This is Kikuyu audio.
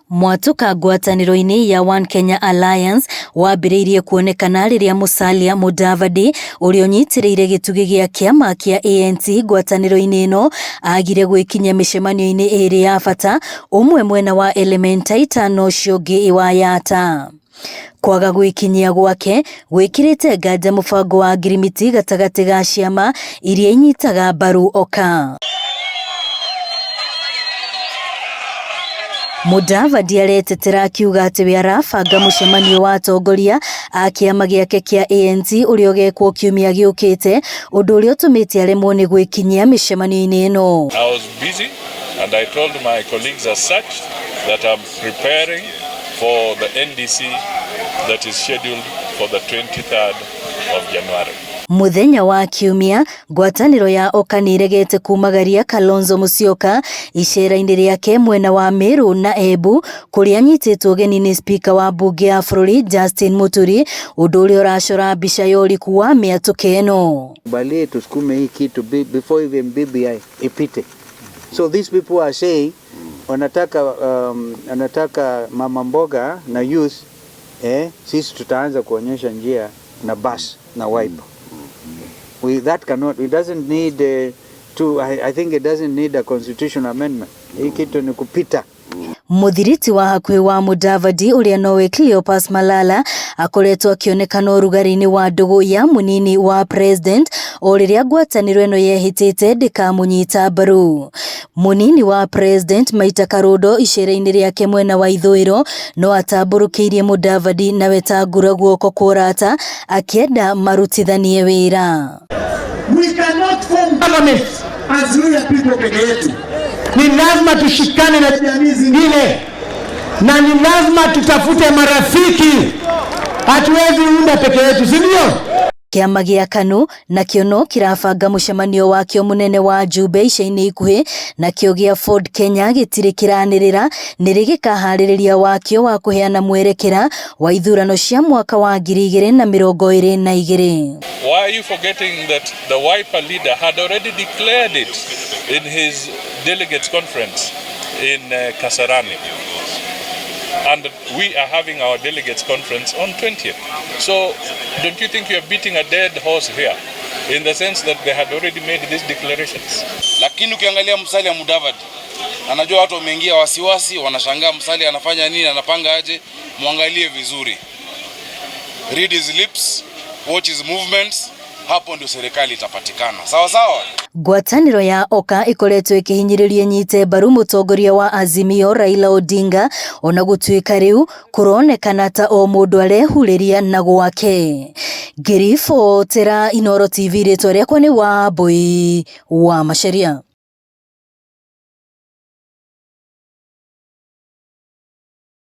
Mwatũka ngwatanĩro-inĩ ya One Kenya Alliance wambĩrĩirie kuonekana rĩrĩa Musalia Mudavadi ũrĩa ũnyitĩrĩire gĩtugĩ gĩa kĩama kĩa ANC ngwatanĩro-inĩ ĩno agire gwĩkinyia mĩcemanio-inĩ ĩrĩ ya bata, ũmwe mwena wa Elementaita na ũcio ũngĩ wa Yatta. Kwaga gwĩkinyia gwake gwĩkĩrĩte nganja mũbango wa ngirimiti gatagatĩ ga ciama iria inyitaga mbaru Oka. Mudavadi aretetera akiuga atĩ we arabanga mũcemanio wa atongoria a kĩama gĩake kĩa ANC ũrĩa ũgekwo kiumia gĩũkĩte, ũndũ ũrĩa ũtũmĩte aremwo nĩ gwĩkinyia mĩcemanio-inĩ ĩno. I was busy and I told my colleagues as such that I'm preparing for the NDC that is scheduled for the 23rd of January. Mũthenya wa Kiumia, ngwatanĩro ya Oka nĩĩregete kumagaria Kalonzo Musyoka icera-inĩ rĩake mwena wa Meru na Embu kũrĩa anyitĩtwo ũgeni nĩ spika wa mbunge ya bũrũri Justin Muturi, ũndũ ũrĩa ũracora mbica ya ũriku wa mĩatũka ĩno. Balie tusukume hii kitu before even BBI ipite. So these people are saying wanataka mama mboga na youth, sisi tutaanza kuonyesha njia na bus na Wiper. We that cannot, it doesn't need to I think it doesn't need a constitutional amendment. Hii kitu ni kupita. Mũthiriti wa hakuhĩ wa Mudavadi ũrĩa nowe Cleopas Malala akoretwo akĩonekana ũrugarĩ-inĩ wa ndũgũ ya mũnini wa president o rĩrĩa ngwatanĩro ĩno yehĩtĩte ndĩkamũnyita mbaru. Mũnini wa president Maita Karũndo icera-inĩ rĩake mwena wa ithũĩro no atambũrũkĩirie Mudavadi na Wetangula guoko kwa ũrata akĩenda marutithanie wĩra. We cannot form government as Luhya people peke yetu. Ni lazima tushikane na jamii zingine na ni lazima tutafute marafiki. Hatuwezi unda peke yetu, si ndio? Kĩama gĩa KANU nakĩo no kĩrabanga mũcemanio wakĩo mũnene wa Njumbe ica-inĩ ikuhĩ, nakĩo gĩa Ford Kenya gĩtirĩ kĩranĩrĩra nĩrĩ gĩkaharĩrĩria wakĩo wa kũheana mwerekera wa ithurano cia mwaka wa 2022. Why are you forgetting that the Wiper leader had already declared it in his delegates conference in Kasarani? And we are having our delegates conference on 20th. So don't you think you are beating a dead horse here, in the sense that they had already made these declarations? Lakini ukiangalia Musalia Mudavadi, anajua watu wameingia wasiwasi, wanashangaa Musalia anafanya nini, anapanga aje. Muangalie vizuri, read his lips, watch his movements, hapo ndio serikali itapatikana. Sawa sawa. Ngwatanĩro ya Oka ĩkoretwo ĩkĩhinyĩrĩria ĩnyite mbaru mũtongoria wa Azimio Raila Odinga ona gũtuĩka rĩu kũronekana ta o mũndũ arehurĩria na gwake. Ngĩribotera Inooro TV, rĩtwa rĩakwa nĩ Wambui wa Macharia.